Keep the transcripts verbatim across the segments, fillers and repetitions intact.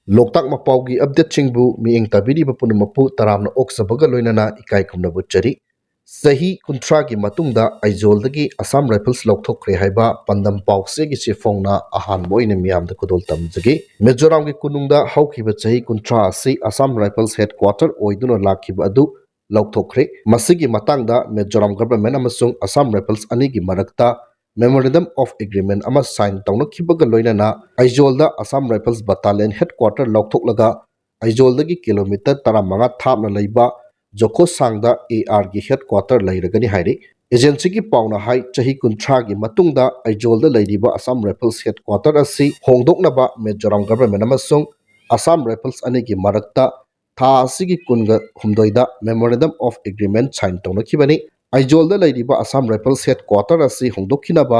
ꯂꯣꯛꯇꯥꯛ ꯃꯄꯥꯎꯒꯤ ꯑꯞꯗꯦꯠꯁꯤꯡꯕꯨ ꯃꯤꯠꯌꯦꯡ ꯇꯥꯕꯤꯔꯤꯕ ꯄꯨꯝꯅꯃꯛꯄꯨ ꯇꯔꯥꯝꯅ ꯑꯣꯛꯆꯕꯒ ꯂꯣꯏꯅꯅ ꯏꯀꯥꯏ ꯈꯨꯝꯅꯕ ꯎꯠꯆꯔꯤ꯫ ꯆꯍꯤ ꯀꯨꯟꯊ꯭ꯔꯥꯒꯤ ꯃꯇꯨꯡꯗ ꯑꯥꯏꯖꯣꯜꯗꯒꯤ ꯑꯁꯥꯝ ꯔꯥꯏꯐꯜꯁ ꯂꯧꯊꯣꯛꯈ꯭ꯔꯦ ꯍꯥꯏꯕ ꯄꯥꯟꯗꯝ ꯄꯥꯎꯆꯦꯒꯤ ꯆꯦꯐꯣꯡꯅ ꯑꯍꯥꯟꯕ ꯑꯣꯏꯅ ꯃꯤꯌꯥꯝꯗ ꯈꯨꯗꯣꯜ ꯇꯝꯖꯒꯦ꯫ ꯃꯤꯖꯣꯔꯥꯝꯒꯤ ꯀꯣꯅꯨꯡꯗ ꯍꯧꯈꯤꯕ ꯆꯍꯤ ꯀꯨꯟꯊ꯭ꯔꯥ ꯑꯁꯤ ꯑꯁꯥꯝ ꯔꯥꯏꯐꯜꯁ ꯍꯦꯗꯀ꯭ꯋꯥꯇꯔ ꯑꯣꯏꯗꯨꯅ ꯂꯥꯛꯈꯤꯕ ꯑꯗꯨ ꯂꯧꯊꯣꯛꯈ꯭ꯔꯦ꯫ ꯃꯁꯤꯒꯤ ꯃꯇꯥꯡꯗ ꯃꯤꯖꯣꯔꯥꯝ ꯒꯚꯔꯟꯃꯦꯟꯠ ꯑꯃꯁꯨꯡ ꯑꯁꯥꯝ ꯔꯥꯏꯐꯜꯁ ꯑꯅꯤꯒꯤ ꯃꯔꯛꯇ Memorandum of Agreement ꯑꯃ ꯁꯥꯏꯟ ꯇꯧꯅꯈꯤꯕꯒ ꯂꯣꯏꯅꯅ ꯑꯥꯏꯖꯣꯜꯗ Assam rifles battalion headquarter ꯂꯧꯊꯣꯛꯂꯒ ꯑꯥꯏꯖꯣꯜꯗꯒꯤ kilometre ꯇꯔꯥꯃꯉꯥ ꯊꯥꯞꯅ ꯂꯩꯕ ꯖꯣꯈꯣꯁꯥꯡꯗ ꯑꯦ ꯑꯥꯔꯒꯤ ꯍꯦꯗꯀ꯭ꯋꯥꯇꯔ ꯂꯩꯔꯒꯅꯤ ꯍꯥꯏꯔꯤ꯫ ꯑꯦꯖꯦꯟꯁꯤꯒꯤ ꯄꯥꯎꯅ ꯍꯥꯏ, ꯆꯍꯤ ꯀꯨꯟꯊ꯭ꯔꯥꯒꯤ ꯃꯇꯨꯡꯗ ꯑꯥꯏꯖꯣꯜꯗ ꯂꯩꯔꯤꯕ ꯑꯁꯥꯝ ꯔꯥꯏꯐꯜꯁ ꯍꯦꯗꯀ꯭ꯋꯥꯇꯔ ꯑꯁꯤ ꯍꯣꯡꯗꯣꯛꯅꯕ ꯃꯤꯖꯣꯔꯥꯝ ꯒꯚꯔꯟꯃꯦꯟꯠ ꯑꯃꯁꯨꯡ ꯑꯁꯥꯝ ꯔꯥꯏꯐꯜꯁ ꯑꯅꯤꯒꯤ ꯃꯔꯛꯇ ꯊꯥ ꯑꯁꯤꯒꯤ ꯀꯨꯟꯒ ꯍꯨꯝꯗꯣꯏꯗ Memorandum of Agreement ꯁꯥꯏꯟ ꯇꯧꯅꯈꯤꯕꯅꯤ꯫ ꯑꯥꯏꯖꯣꯜꯗ ꯂꯩꯔꯤꯕ ꯑꯁꯥꯝ ꯔꯥꯏꯐꯜꯁ ꯍꯦꯗꯀ꯭ꯋꯥꯇꯔ ꯑꯁꯤ ꯍꯣꯡꯗꯣꯛꯈꯤꯅꯕ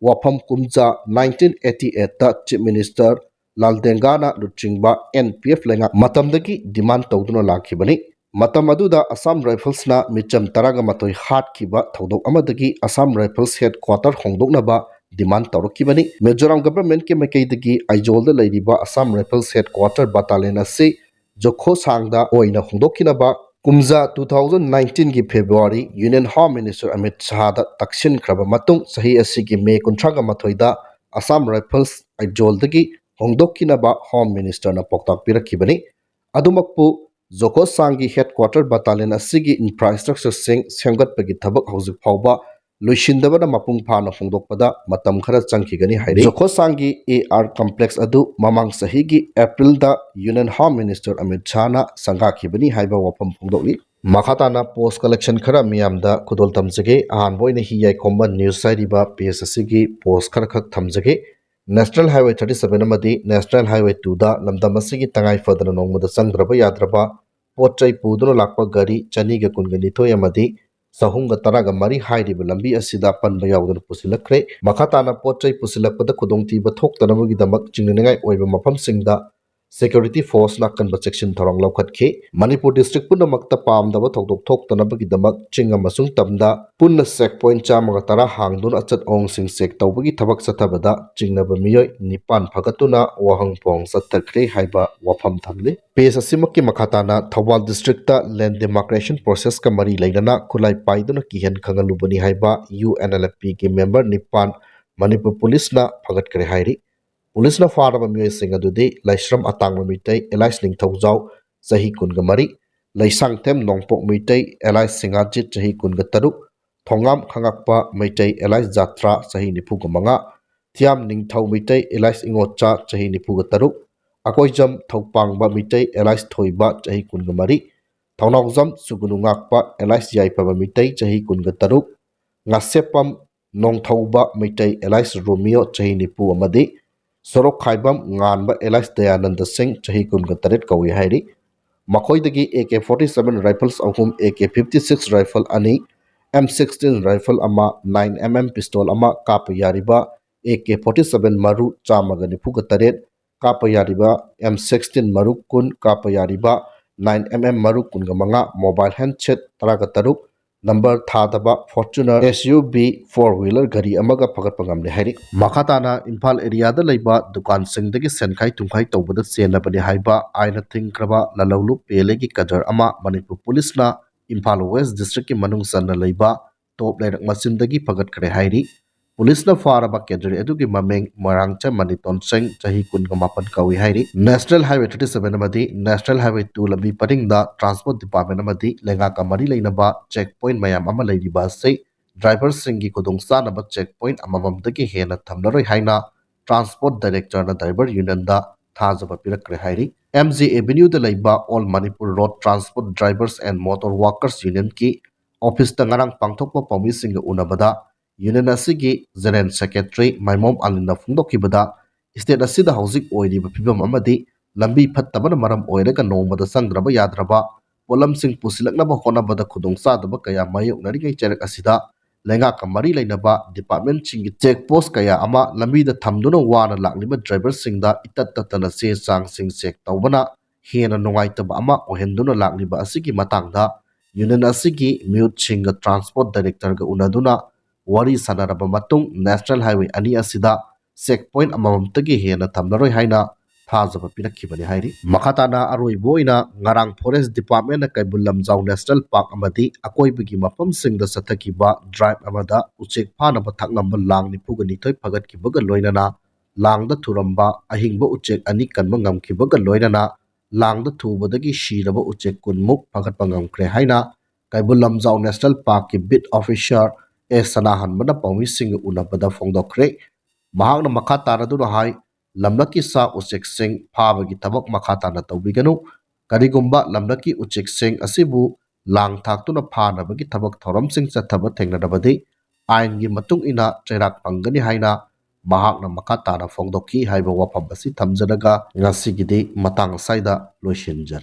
ꯋꯥꯐꯝ ꯀꯨꯝꯖꯥ nineteen eighty eight ꯇ ꯆꯤꯐ ꯃꯤꯅꯤꯁꯇꯔ ꯂꯥꯜꯗꯦꯡꯒꯥꯅ ꯂꯨꯆꯤꯡꯕ ꯑꯦꯟ ꯄꯤ ꯑꯦꯐ ꯂꯩꯉꯥꯛ ꯃꯇꯝꯗꯒꯤ ꯗꯤꯃꯥꯟ ꯇꯧꯗꯨꯅ ꯂꯥꯛꯈꯤꯕꯅꯤ꯫ ꯃꯇꯝ ꯑꯗꯨꯗ ꯑꯁꯥꯝ ꯔꯥꯏꯐꯜꯁꯅ ꯃꯤꯆꯝ ꯇꯔꯥꯒ ꯃꯥꯊꯣꯏ ꯍꯥꯠꯈꯤꯕ ꯊꯧꯗꯣꯛ ꯑꯃꯗꯒꯤ ꯑꯁꯥꯝ ꯔꯥꯏꯐꯜꯁ ꯍꯦꯗꯀ꯭ꯋꯥꯇꯔ ꯍꯣꯡꯗꯣꯛꯅꯕ ꯗꯤꯃꯥꯟ ꯇꯧꯔꯛꯈꯤꯕꯅꯤ꯫ ꯃꯤꯖꯣꯔꯥꯝ ꯒꯚꯔꯟꯃꯦꯟꯠꯀꯤ ꯃꯥꯏꯀꯩꯗꯒꯤ ꯑꯥꯏꯖꯣꯜꯗ ꯂꯩꯔꯤꯕ ꯑꯁꯥꯝ ꯔꯥꯏꯐꯜꯁ ꯍꯦꯗꯀ꯭ꯋꯥꯇꯔ ꯕꯠꯇꯥꯂꯤꯌꯟ ꯑꯁꯤ ꯖꯣꯈꯣꯁꯥꯡꯗ ꯑꯣꯏꯅ ꯍꯣꯡꯗꯣꯛꯈꯤꯅꯕ ꯀꯨꯝꯖꯥ two thousand nineteen ꯒꯤ February union home minister Amit ꯁꯍꯥꯗ ꯇꯛꯁꯤꯟꯈ꯭ꯔꯕ ꯃꯇꯨꯡ ꯆꯍꯤ ꯑꯁꯤꯒꯤ ꯃꯦ ꯀꯨꯟꯊ꯭ꯔꯥꯒ ꯃꯥꯊꯣꯏꯗ ꯑꯁꯥꯝ ꯔꯥꯏꯐꯜꯁ ꯑꯥꯏꯖꯣꯜꯗꯒꯤ ꯍꯣꯡꯗꯣꯛꯈꯤꯅꯕ ꯍꯣꯝ ꯃꯤꯅꯤꯁꯇꯔꯅ ꯄꯥꯎꯇꯥꯛ ꯄꯤꯔꯛꯈꯤꯕꯅꯤ꯫ ꯑꯗꯨꯃꯛꯄꯨ ꯖꯣꯈꯣꯁꯥꯡꯒꯤ ꯍꯦꯗꯀ꯭ꯋꯥꯇꯔ ꯕꯠꯇꯥꯂꯤꯌꯟ ꯑꯁꯤꯒꯤ ꯏꯟꯐ꯭ꯔꯥꯁ꯭ꯇ꯭ꯔꯛꯆꯔꯁꯤꯡ ꯁꯦꯝꯒꯠꯄꯒꯤ ꯊꯕꯛ ꯍꯧꯖꯤꯛ ꯐꯥꯎꯕ ꯂꯣꯏꯁꯤꯟꯗꯕꯅ ꯃꯄꯨꯡ ꯐꯥꯅ ꯍꯣꯡꯗꯣꯛꯄꯗ ꯃꯇꯝ ꯈꯔ ꯆꯪꯈꯤꯒꯅꯤ ꯍꯥꯏꯔꯤ꯫ ꯖꯣꯈꯣꯁꯥꯡꯒꯤ ꯑꯦ ꯑꯥꯔ ꯀꯝꯄ꯭ꯂꯦꯛꯁ ꯑꯗꯨ ꯃꯃꯥꯡ ꯆꯍꯤꯒꯤ ꯑꯦꯄ꯭ꯔꯤꯜꯗ ꯌꯨꯅꯤꯌꯟ ꯍꯣꯝ ꯃꯤꯅꯤꯁꯇꯔ ꯑꯃꯤꯠ ꯁꯍꯥꯅ ꯁꯪꯒꯥꯈꯤꯕꯅꯤ ꯍꯥꯏꯕ ꯋꯥꯐꯝ ꯐꯣꯡꯗꯣꯛꯂꯤ꯫ ꯃꯈꯥ ꯇꯥꯅ ꯄꯣꯁ ꯀꯂꯦꯛꯁꯟ ꯈꯔ ꯃꯤꯌꯥꯝꯗ ꯈꯨꯗꯣꯜ ꯇꯝꯖꯒꯦ꯫ ꯑꯍꯥꯟꯕ ꯑꯣꯏꯅ ꯍꯤ ꯌꯥꯏꯈꯣꯝꯕ ꯅ꯭ꯌꯨꯁ ꯍꯥꯏꯔꯤꯕ ꯄꯦꯖ ꯑꯁꯤꯒꯤ ꯄꯣꯁ ꯈꯔꯈꯛ ꯊꯝꯖꯒꯦ꯫ ꯅꯦꯁꯅꯦꯜ ꯍꯥꯏꯋꯦ thirty seven ꯑꯃꯗꯤ ꯅꯦꯁꯅꯦꯜ ꯍꯥꯏꯋꯦ twoꯗ ꯂꯝꯗꯝ ꯑꯁꯤꯒꯤ ꯇꯉꯥꯏ ꯐꯗꯅ ꯅꯣꯡꯃꯗ ꯆꯪꯗ꯭ꯔꯕ ꯌꯥꯗ꯭ꯔꯕ ꯄꯣꯠ ꯆꯩ ꯄꯨꯗꯨꯅ ꯂꯥꯛꯄ ꯒꯥꯔꯤ ꯆꯅꯤꯒ ꯀꯨꯟꯒ ꯅꯤꯊꯣꯏ ꯑꯃꯗꯤ ꯆꯍꯨꯝꯒ ꯇꯔꯥꯒ ꯃꯔꯤ ꯍꯥꯏꯔꯤꯕ ꯂꯝꯕꯤ ꯑꯁꯤꯗ ꯑꯄꯟꯕ ꯌꯥꯎꯗꯅ ꯄꯨꯁꯤꯜꯂꯛꯈ꯭ꯔꯦ꯫ ꯃꯈꯥ ꯇꯥꯅ ꯄꯣꯠ ꯆꯩ ꯄꯨꯁꯤꯜꯂꯛꯄꯗ ꯈꯨꯗꯣꯡꯊꯤꯕ ꯊꯣꯛꯇꯅꯕꯒꯤꯗꯃꯛ ꯆꯤꯡꯅꯅꯤꯡꯉꯥꯏ ꯑꯣꯏꯕ ꯃꯐꯝꯁꯤꯡꯗ Security Forceꯅ ꯑꯀꯟꯕ ꯆꯦꯛꯁꯤꯟ ꯊꯧꯔꯥꯡ ꯂꯧꯈꯠꯈꯤ꯫ ꯃꯅꯤꯄꯨꯔ district ꯄꯨꯝꯅꯃꯛꯇ ꯄꯥꯝꯗꯕ ꯊꯧꯗꯣꯛ ꯊꯣꯛꯇꯅꯕꯒꯤꯗꯃꯛ ꯆꯤꯡ ꯑꯃꯁꯨꯡ ꯇꯝꯗ ꯄꯨꯟꯅ check point ꯆꯥꯝꯃꯒ ꯇꯔꯥ ꯍꯥꯡꯗꯨꯅ ꯑꯆꯠ ꯑꯋꯣꯡꯁꯤꯡ check ꯇꯧꯕꯒꯤ ꯊꯕꯛ ꯆꯠꯊꯕꯗ ꯆꯤꯡꯅꯕ ꯃꯤꯑꯣꯏ ꯅꯤꯄꯥꯟ ꯐꯒꯠꯇꯨꯅ ꯋꯥꯍꯪ ꯄꯥꯎꯍꯪ ꯆꯠꯊꯈ꯭ꯔꯦ ꯍꯥꯏꯕ ꯋꯥꯐꯝ ꯊꯝꯂꯤ꯫ Page ꯑꯁꯤꯃꯛꯀꯤ ꯃꯈꯥ ꯇꯥꯅ ꯊꯧꯕꯥꯜ districtꯇ land demarcation processꯀ ꯃꯔꯤ ꯂꯩꯅꯅ ꯈꯨꯠꯂꯥꯏ ꯄꯥꯏꯗꯨꯅ ꯀꯤꯍꯟ ꯈꯪꯍꯜꯂꯨꯕꯅꯤ ꯍꯥꯏꯕ UNLFPꯒꯤ member ꯅꯤꯄꯥꯟ ꯃꯅꯤꯄꯨꯔ ꯄꯨꯂꯤꯁꯅ ꯐꯒꯠꯈ꯭ꯔꯦ ꯍꯥꯏꯔꯤ꯫ ꯄꯨꯂꯤꯁꯅ ꯐꯥꯔꯕ ꯃꯤꯑꯣꯏꯁꯤꯡ ꯑꯗꯨꯗꯤ ꯂꯥꯏꯁ꯭ꯔꯝ ꯑꯇꯥꯡꯕ ꯃꯤꯇꯩ alias ꯅꯤꯡꯊꯧꯖꯥꯎ, ꯆꯍꯤ ꯀꯨꯟꯒ ꯃꯔꯤ, ꯂꯩꯁꯥꯡꯊꯦꯝ ꯅꯣꯡꯄꯣꯛ ꯃꯤꯇꯩ alias ꯁꯤꯡꯍꯥꯖꯤꯠ, ꯆꯍꯤ ꯀꯨꯟꯒ ꯇꯔꯨꯛ, ꯊꯣꯉꯥꯝ ꯈꯉꯥꯛꯄ ꯃꯩꯇꯩ alias ꯖꯥꯇ꯭ꯔꯥ, ꯆꯍꯤ ꯅꯤꯐꯨꯒ ꯃꯉꯥ, ꯊꯤꯌꯥꯝ ꯅꯤꯡꯊꯧ ꯃꯤꯇꯩ alias ꯏꯉꯣꯆꯥ, ꯆꯍꯤ ꯅꯤꯐꯨꯒ ꯇꯔꯨꯛ, ꯑꯀꯣꯏꯖꯝ ꯊꯧꯄꯥꯡꯕ ꯃꯤꯇꯩ alias ꯊꯣꯏꯕ, ꯆꯍꯤ ꯀꯨꯟꯒ ꯃꯔꯤ, ꯊꯧꯅꯥꯎꯖꯝ ꯁꯨꯒꯨꯅꯨ ꯉꯥꯛꯄ alias ꯌꯥꯏꯐꯕ ꯃꯤꯇꯩ, ꯆꯍꯤ ꯀꯨꯟꯒ ꯇꯔꯨꯛ, ꯉꯥꯁꯦꯞꯄꯝ ꯅꯣꯡꯊꯧꯕ ꯃꯤꯇꯩ alias ꯔꯣꯃꯤꯌꯣ, ꯆꯍꯤ ꯅꯤꯐꯨ, ꯑꯃꯗꯤ ꯁꯣꯔꯣꯛꯈꯥꯏꯕꯝ ꯉꯥꯟꯕ alias ꯗꯌꯥꯅꯟꯗ ꯁꯤꯡ, ꯆꯍꯤ ꯀꯨꯟꯒ ꯇꯔꯦꯠ ꯀꯧꯏ ꯍꯥꯏꯔꯤ꯫ ꯃꯈꯣꯏꯗꯒꯤ AK forty seven rifles ꯑꯍꯨꯝ, AK fifty six rifle ꯑꯅꯤ, M sixteen rifle ꯑꯃ, nine MM pistol ꯑꯃ, ꯀꯥꯞꯄ ꯌꯥꯔꯤꯕ AK forty seven ꯃꯔꯨ ꯆꯥꯝꯃꯒ ꯅꯤꯐꯨꯒ ꯇꯔꯦꯠ, ꯀꯥꯞꯄ ꯌꯥꯔꯤꯕ M sixteen ꯃꯔꯨ ꯀꯨꯟ, ꯀꯥꯞꯄ ꯌꯥꯔꯤꯕ nine MM ꯃꯔꯨ ꯀꯨꯟꯒ ꯃꯉꯥ, mobile handset ꯇꯔꯥꯒ ꯇꯔꯨꯛ, number ꯊꯥꯗꯕ Fortuner SUV four wheeler ꯒꯥꯔꯤ ꯑꯃꯒ ꯐꯒꯠꯄ ꯉꯝꯂꯦ ꯍꯥꯏꯔꯤ꯫ ꯃꯈꯥ ꯇꯥꯅ ꯏꯝꯐꯥꯜ areaꯗ ꯂꯩꯕ ꯗꯨꯀꯥꯟꯁꯤꯡꯗꯒꯤ ꯁꯦꯟꯈꯥꯏ ꯊꯨꯝꯈꯥꯏ ꯇꯧꯕꯗ ꯆꯦꯟꯅꯕꯅꯤ ꯍꯥꯏꯕ ꯑꯥꯏꯟꯅ ꯊꯤꯡꯈ꯭ꯔꯕ ꯂꯂꯧꯂꯨꯞ ꯄꯦꯂꯦꯒꯤ cadre ꯑꯃ ꯃꯅꯤꯄꯨꯔ ꯄꯨꯂꯤꯁꯅ ꯏꯝꯐꯥꯜ West districtꯀꯤ ꯃꯅꯨꯡ ꯆꯟꯅ ꯂꯩꯕ ꯇꯣꯞ ꯂꯩꯔꯛ ꯃꯆꯤꯟꯗꯒꯤ ꯐꯒꯠꯈ꯭ꯔꯦ ꯍꯥꯏꯔꯤ꯫ ꯄꯨꯂꯤꯁꯅ ꯐꯥꯔꯕ cadre ꯑꯗꯨꯒꯤ ꯃꯃꯤꯡ ꯃꯣꯏꯔꯥꯡꯆꯝ ꯃꯅꯤꯇꯣꯟ ꯁꯤꯡ, ꯆꯍꯤ ꯀꯨꯟꯒ ꯃꯥꯄꯟ ꯀꯧꯏ ꯍꯥꯏꯔꯤ꯫ National Highway thirty seven ꯑꯃꯗꯤ National Highway two ꯂꯝꯕꯤ ꯄꯔꯤꯡꯗ transport department ꯑꯃꯗꯤ ꯂꯩꯉꯥꯛꯀ ꯃꯔꯤ ꯂꯩꯅꯕ check point ꯃꯌꯥꯝ ꯑꯃ ꯂꯩꯔꯤꯕ ꯑꯁꯤ driverꯁꯤꯡꯒꯤ ꯈꯨꯗꯣꯡꯆꯥꯅꯕ check point ꯑꯃꯃꯝꯗꯒꯤ ꯍꯦꯟꯅ ꯊꯝꯂꯔꯣꯏ ꯍꯥꯏꯅ transport directorꯅ driver unionꯗ ꯊꯥꯖꯕ ꯄꯤꯔꯛꯈ꯭ꯔꯦ ꯍꯥꯏꯔꯤ꯫ MG Avenueꯗ ꯂꯩꯕ All Manipur Road Transport Drivers and Motor Workers Unionꯀꯤ officeꯇ ꯉꯔꯥꯡ ꯄꯥꯡꯊꯣꯛꯄ ꯄꯥꯎꯃꯤꯁꯤꯡꯒ ꯎꯅꯕꯗ union ꯑꯁꯤꯒꯤ general secretary ꯃꯥꯏꯃꯣꯝ ꯑꯂꯤꯟꯅ ꯐꯣꯡꯗꯣꯛꯈꯤꯕꯗ, state ꯑꯁꯤꯗ ꯍꯧꯖꯤꯛ ꯑꯣꯏꯔꯤꯕ ꯐꯤꯕꯝ ꯑꯃꯗꯤ ꯂꯝꯕꯤ ꯐꯠꯇꯕꯅ ꯃꯔꯝ ꯑꯣꯏꯔꯒ ꯅꯣꯡꯃꯗ ꯆꯪꯗ꯭ꯔꯕ ꯌꯥꯗ꯭ꯔꯕ ꯄꯣꯠꯂꯝꯁꯤꯡ ꯄꯨꯁꯤꯜꯂꯛꯅꯕ ꯍꯣꯠꯅꯕꯗ ꯈꯨꯗꯣꯡꯆꯥꯗꯕ ꯀꯌꯥ ꯃꯥꯌꯣꯛꯅꯔꯤꯉꯩ ꯆꯩꯔꯛ ꯑꯁꯤꯗ ꯂꯩꯉꯥꯛꯀ ꯃꯔꯤ ꯂꯩꯅꯕ ꯗꯤꯄꯥꯔꯠꯃꯦꯟꯁꯤꯡꯒꯤ ꯆꯦꯛ ꯄꯣꯁ ꯀꯌꯥ ꯑꯃ ꯂꯝꯕꯤꯗ ꯊꯝꯗꯨꯅ ꯋꯥꯅ ꯂꯥꯛꯂꯤꯕ ꯗ꯭ꯔꯥꯏꯚꯔꯁꯤꯡꯗ ꯏꯇꯠ ꯇꯠꯇꯅ ꯆꯦ ꯆꯥꯡꯁꯤꯡ ꯆꯦꯛ ꯇꯧꯕꯅ ꯍꯦꯟꯅ ꯅꯨꯡꯉꯥꯏꯇꯕ ꯑꯃ ꯑꯣꯏꯍꯟꯗꯨꯅ ꯂꯥꯛꯂꯤꯕ ꯑꯁꯤꯒꯤ ꯃꯇꯥꯡꯗ ꯌꯨꯅꯤꯌꯟ ꯑꯁꯤꯒꯤ ꯃꯤꯍꯨꯠꯁꯤꯡꯒ ꯇ꯭ꯔꯥꯟꯁꯄꯣꯔꯠ ꯗꯥꯏꯔꯦꯛꯇꯔꯒ ꯎꯅꯗꯨꯅ ꯋꯥꯔꯤ ꯁꯥꯟꯅꯔꯕ ꯃꯇꯨꯡ ꯅꯦꯁꯅꯦꯜ ꯍꯥꯏꯋꯦ ꯑꯅꯤ ꯑꯁꯤꯗ ꯆꯦꯛ ꯄꯣꯏꯟꯠ ꯑꯃꯃꯝꯇꯒꯤ ꯍꯦꯟꯅ ꯊꯝꯂꯔꯣꯏ ꯍꯥꯏꯅ ꯊꯥꯖꯕ ꯄꯤꯔꯛꯈꯤꯕꯅꯤ ꯍꯥꯏꯔꯤ꯫ ꯃꯈꯥ ꯇꯥꯅ ꯑꯔꯣꯏꯕ ꯑꯣꯏꯅ ꯉꯔꯥꯡ forest ꯗꯤꯄꯥꯔꯠꯃꯦꯟꯅ Keibul Lamjao national park ꯑꯃꯗꯤ ꯑꯀꯣꯏꯕꯒꯤ ꯃꯐꯝꯁꯤꯡꯗ ꯆꯠꯊꯈꯤꯕ ꯗ꯭ꯔꯥꯏꯚ ꯑꯃꯗ ꯎꯆꯦꯛ ꯐꯥꯅꯕ ꯊꯥꯛꯂꯝꯕ ꯂꯥꯡ ꯅꯤꯐꯨꯒ ꯅꯤꯊꯣꯏ ꯐꯥꯒꯠꯈꯤꯕꯒ ꯂꯣꯏꯅꯅ ꯂꯥꯡꯗ ꯊꯨꯔꯝꯕ ꯑꯍꯤꯡꯕ ꯎꯆꯦꯛ ꯑꯅꯤ ꯀꯟꯕ ꯉꯝꯈꯤꯕꯒ ꯂꯣꯏꯅꯅ ꯂꯥꯡꯗ ꯊꯨꯕꯗꯒꯤ ꯁꯤꯔꯕ ꯎꯆꯦꯛ ꯀꯨꯟꯃꯨꯛ ꯐꯥꯒꯠꯄ ꯉꯝꯈ꯭ꯔꯦ ꯍꯥꯏꯅ ꯀꯩꯕꯨꯜ ꯂꯝꯖꯥꯎ ꯅꯦꯁꯅꯦꯜ ꯄꯥꯔꯛꯀꯤ ꯕꯤꯠ ꯑꯣꯐꯤꯁꯥꯔ ꯑꯦ ꯁꯅꯥꯍꯟꯕꯅ ꯄꯥꯎꯃꯤꯁꯤꯡꯒ ꯎꯅꯕꯗ ꯐꯣꯡꯗꯣꯛꯈ꯭ꯔꯦ꯫ ꯃꯍꯥꯛꯅ ꯃꯈꯥ ꯇꯥꯔꯗꯨꯅ ꯍꯥꯏ, ꯂꯝꯂꯛꯀꯤ ꯁꯥ ꯎꯆꯦꯛꯁꯤꯡ ꯐꯥꯕꯒꯤ ꯊꯕꯛ ꯃꯈꯥ ꯇꯥꯅ ꯇꯧꯕꯤꯒꯅꯨ꯫ ꯀꯔꯤꯒꯨꯝꯕ ꯂꯝꯂꯛꯀꯤ ꯎꯆꯦꯛꯁꯤꯡ ꯑꯁꯤꯕꯨ ꯂꯥꯡ ꯊꯥꯛꯇꯨꯅ ꯐꯥꯅꯕꯒꯤ ꯊꯕꯛ ꯊꯧꯔꯝꯁꯤꯡ ꯆꯠꯊꯕ ꯊꯦꯡꯅꯔꯕꯗꯤ ꯑꯥꯏꯟꯒꯤ ꯃꯇꯨꯡ ꯏꯟꯅ ꯆꯩꯔꯥꯛ ꯐꯪꯒꯅꯤ ꯍꯥꯏꯅ ꯃꯍꯥꯛꯅ ꯃꯈꯥ ꯇꯥꯅ ꯐꯣꯡꯗꯣꯛꯈꯤ ꯍꯥꯏꯕ ꯋꯥꯐꯝ ꯑꯁꯤ ꯊꯝꯖꯔꯒ ꯉꯁꯤꯒꯤꯗꯤ ꯃꯇꯥꯡ ꯑꯁ꯭ꯋꯥꯏꯗ ꯂꯣꯏꯁꯤꯟꯖꯔꯦ꯫